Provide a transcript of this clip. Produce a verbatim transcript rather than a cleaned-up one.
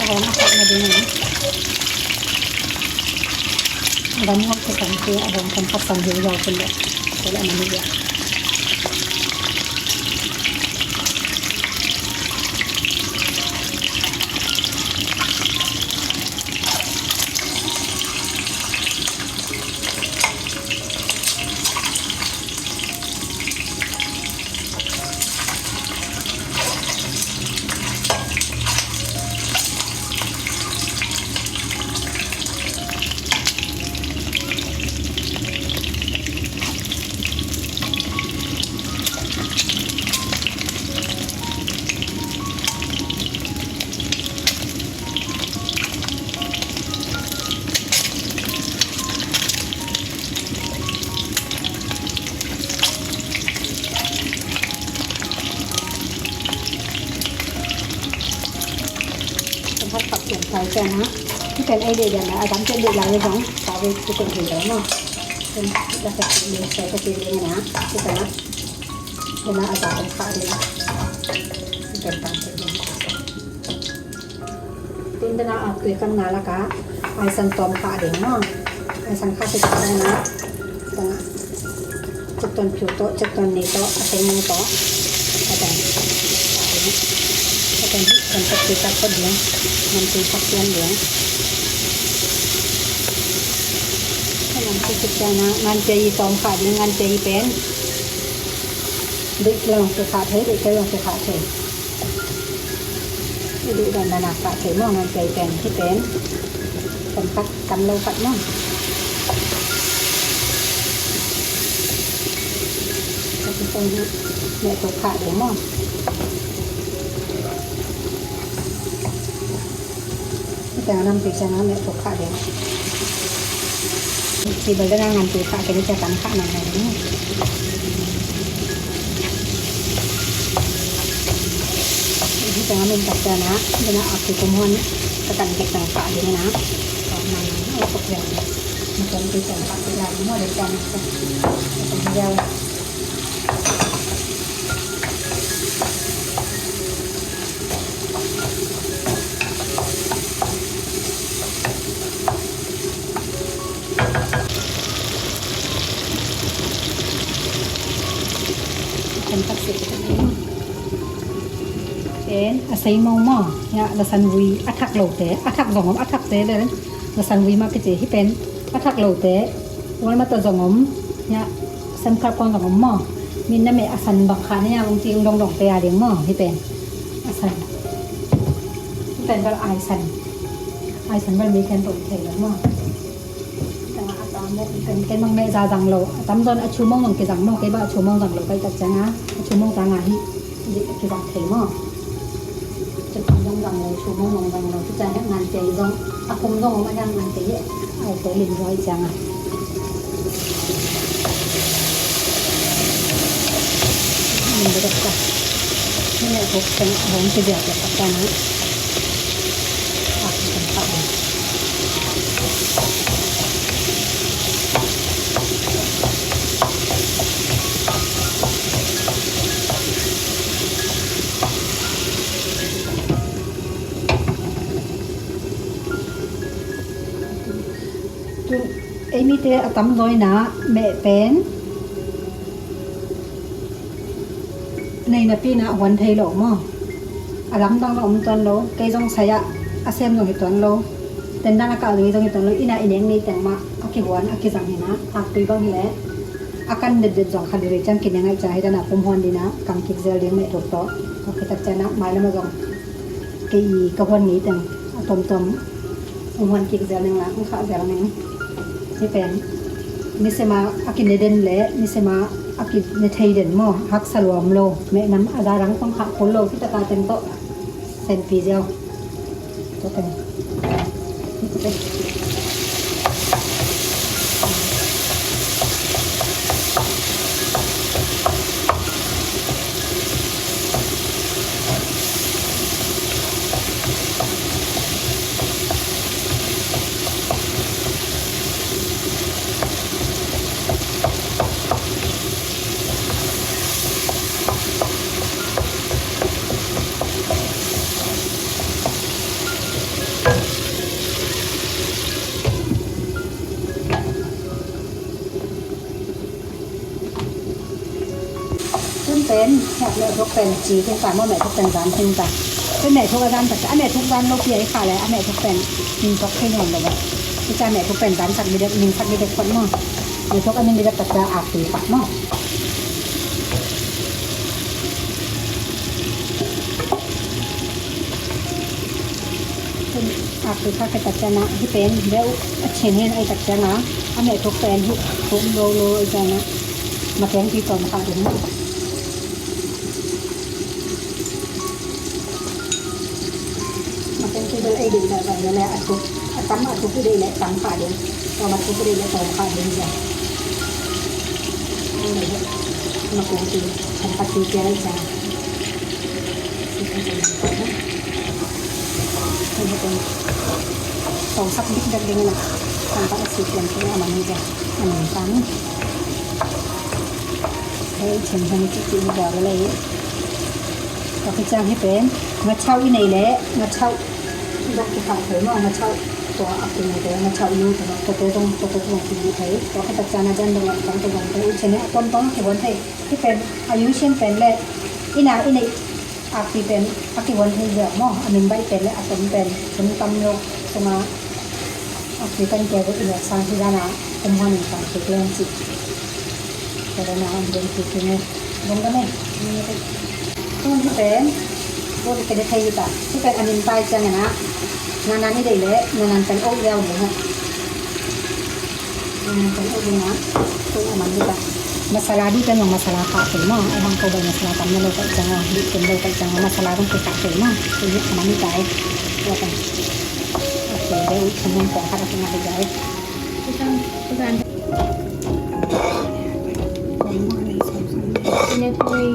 A hong a khat na ding a, a dam ngawt ka san te a hong kan khat san hi zau kun le ko le a na ni ya. Kan khat khat pian kai ciang a, hih pen ei deih lian a, a dam ciang deih lai zong sa ve tu kun thei lo maw. Kan la ka ti le sa ka ti le na, hih pen a, hih na a za kan kha ding. Hih pen pan thei ding. Tin dana a tui kan na laka aisan tawm kha ding maw. Aisan kha khit dana, dana cekton phiu tawh, cekton ni tawh, a teng mong tawh, a teng, a teng kan tak tui tak phot ding, ngan tui tak pian ding. Ngan tui tak pian na, ngan tei tawm kha ding, ngan tei pen deih lawng tui kha thei, deih lawng tui kha thei. I duh dan dan a kah thei maw, ngan kei pen, hih pen. Kan khat, kan lo khat maw. Ka ti pen hi, meh tuk kha ding maw. Hih pen a nam ti ciang a meh tuk kha ding. Ci bel dang a ngan ti kha kei ni cia tam kha nang nai ni. Hih tengah min tak ciang a, dana a ki kum hon ka kan kek tang kha ding na. Kha nang na, a kok yang. Macam tu tang kha ding na, mo ding tang kha. Macam tu ya. Kan tak sih. Pen a sei mo mo. Ya, lasan vui a thak lo te, a thak zong om, a thak te le. Lasan vui mah kici hi pen. A thak lote Walmart ah zong om, ya, Sam's Club khawng zong om maw. Min na meh a san bang kha na ya ung ci ung dongdong pe a ding maw hi pen. A san. Hi pen bel ai san. Ai san bel mi ken tawh thei lo maw. Tengah a tam maw, ken, ken bang meh za zang lo. A tamzaw in a chu mong zong kizang maw, kei bang a chu mong zang lo, kai tak ciang a, a chu mong ciang a hi. Kizang thei maw. Cun a mong zang lo, chu mong zong zang lo, tua ciang hiah ngan cei zong, a kum zong om a hiah ngan cei hi. Ai te lim zaw hi ciang a. Min biatak ta. Min a kok teng a hong kiziak biatak ta na. Tun ei mite a tamzaw in ah meh pen nei napi in ah a huan thei lo maw? A lamdang zong om tuan lo, kei zong sai ah a sem zong hi tuan lo, tendan a kah zong hi zong hi tuan lo, inn ah i nek ni teng mah a kihuan a kizang hi in ah, akpi bang hi leh a kan detdet zong khat vei ciang kineng ahih ciang hi dan a pum huan ding in ah kang kik zel ding meh thuk tawh. Tua khit tak ciang ah mailam ah zong kei i ka huan ngei teng a tuamtuam hong huan kik zel ning la, hong khah zel ning. Hi pen nisem a a kine den le nisem a a kine thei den maw, haksa lua om lo, meh nam a za dang tawh khah kul lo, hi tak a teng tawh senpi ziau. Tua teng. Tun pen, hiah meh thuk pen ci khin ta maw, meh thuk pen zan khin ta. Tun meh thuk a zan tak ciang, a meh thuk zan lo pi a hi kha leh, a meh thuk pen ning thok thei nawn lo bang. Hi ciang meh thuk pen zan sak ding dek, ning sak ding dek phot maw. Meh thuk a ning ding dek tak ciang akpi pak maw. Tun akpi khak khit tak ciang ah, hi pen beuh a cin hi in ahih tak ciang ah, a meh thuk pen hi thuk lo lo ahih ciang ah, makeng tui tawm khak ding. Makeng tui bel ei ding dah dah leh a thuk, a tam a thuk i deih leh tam khak ding, tawm a thuk i deih leh tawm khak ding cia. Makeng tui, thong khat tui cia ahih ciang. Tawmsak dikdek ding in ah, tampak a sik pian kei a man hi cia, a man hi cia. Hei, cin hong cik cik hi cia lei. Tua khit ciang hi pen, ngachau i neih leh, ngachau dong kikhah thei maw, ngachau tua a kingte, ngachau nu tua, tua tua dong, tua tua dong kingte. Tua khit tak ciang a dan dong a tam tua dong te, i cin hi a tuamtuam kihuan thei. Hi pen a yu siam pen le inn ah i neih akpi pen a kihuan thei ziau maw, a min baih pen le a tom pen, tum tam lo sungah akpi kan kia zo i lak sang hi dan a kum huan in kang kik leng cih. Ka dan a om den kik kik nge. Dong ka ne. Tun hi pen bawt i kene thei hi ta. Hi pen a min pai ciang in ah, nanan i deih le nanan pen oh ziau ding ah. Masala duh teng zong masala khah kei maw. A bang ko bel masala tam na lo paih ciang a, duh ken lo paih ciang a, masala zong kikhah kei maw. Tuni a man hi ta e. Tua teng. Ok, deuh uh, thum hong pawng khat a kingah hi ta e. Ina thui.